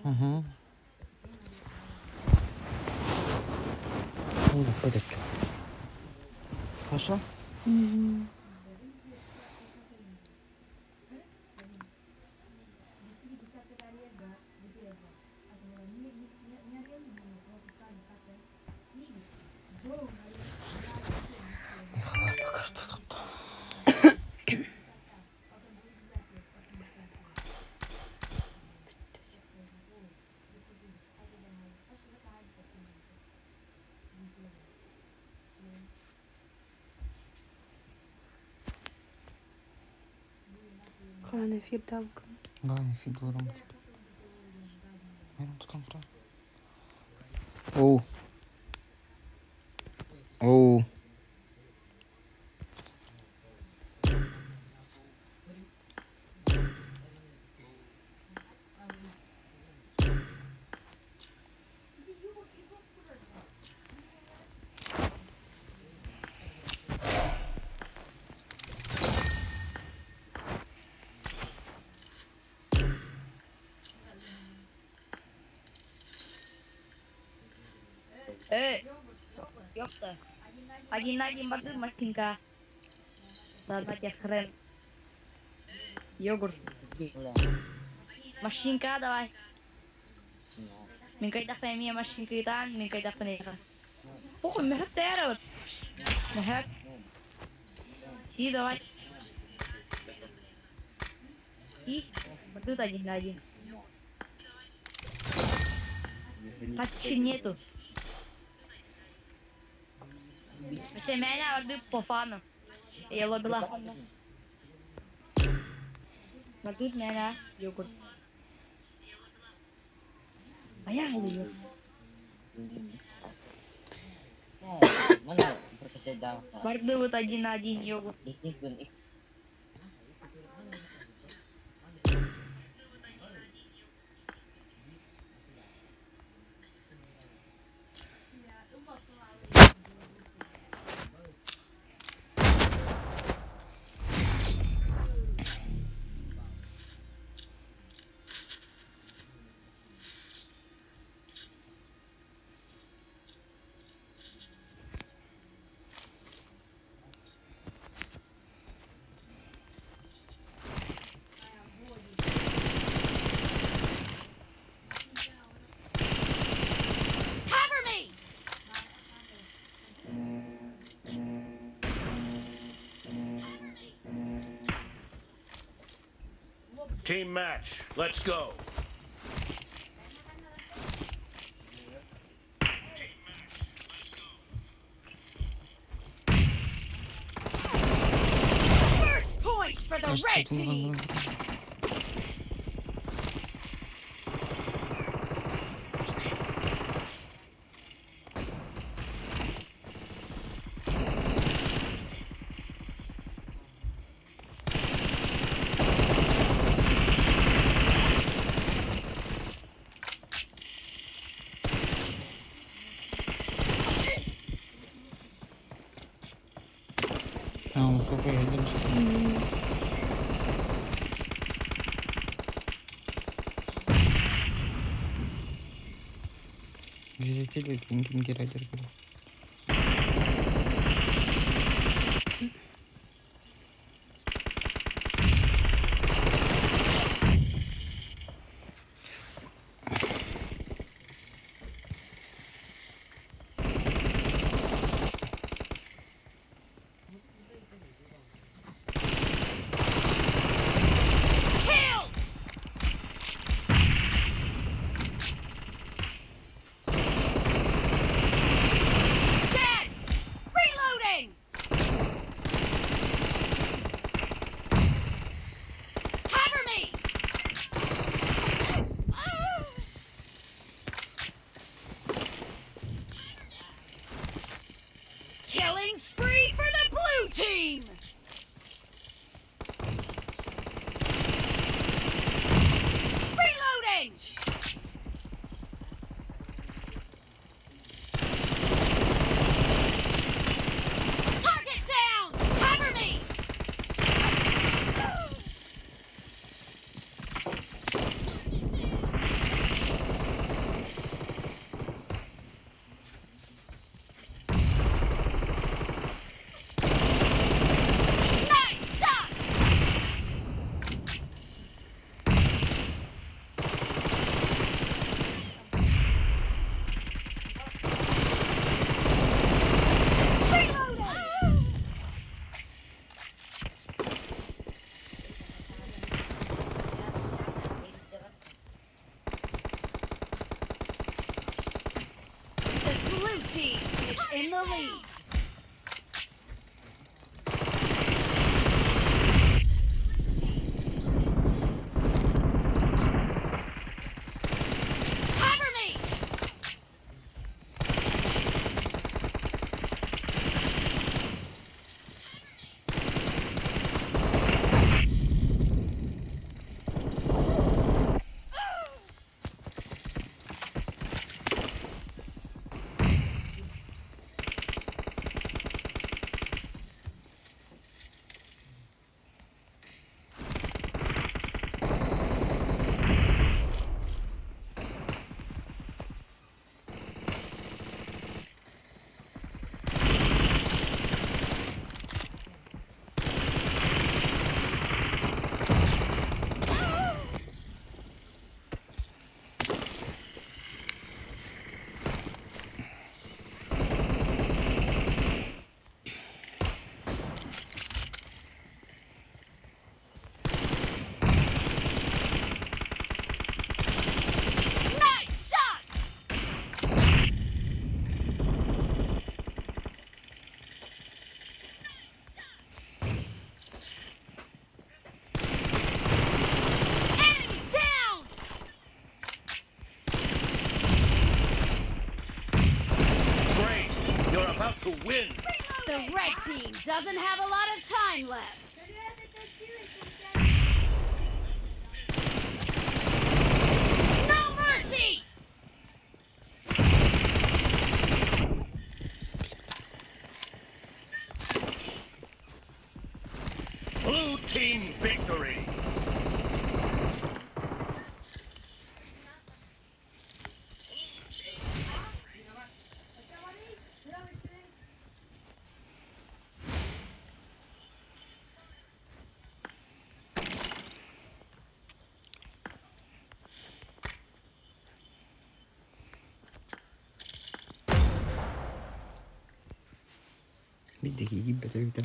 Угу. Хорошо? Угу. Михаил пока что тут. Хаһан эфирдаабыккын? Да, эфирдуурум. Оу. Оу. Эй, ёпта. Один на один барды, Мартинка. Да, на тебе хрен. Йогурт. Машинка давай. Мин кайдахпын эмиэ машинкытаан, мин кайдахпын эйиэхэ. Похуй, мөһөк таяра Мөһөк. Си, давай. Си, бардыт один на один. Хаччы нету. Вообще, меня барды по фану. Я лобила. Бардыт меня йогурт. А я говорю. Барды вот один на один йогурт. Cover me! Team match. Let's go. First point for the red team! А, он сколько я один, что ли? Жителі кінгерайдер. Killed! the lead. Cover me! Nice shot! Enemy down! Great! You're about to win! The red team doesn't have a lot of time left. No mercy! Blue team victory! Биир диэки киирбэтэ эбитэ.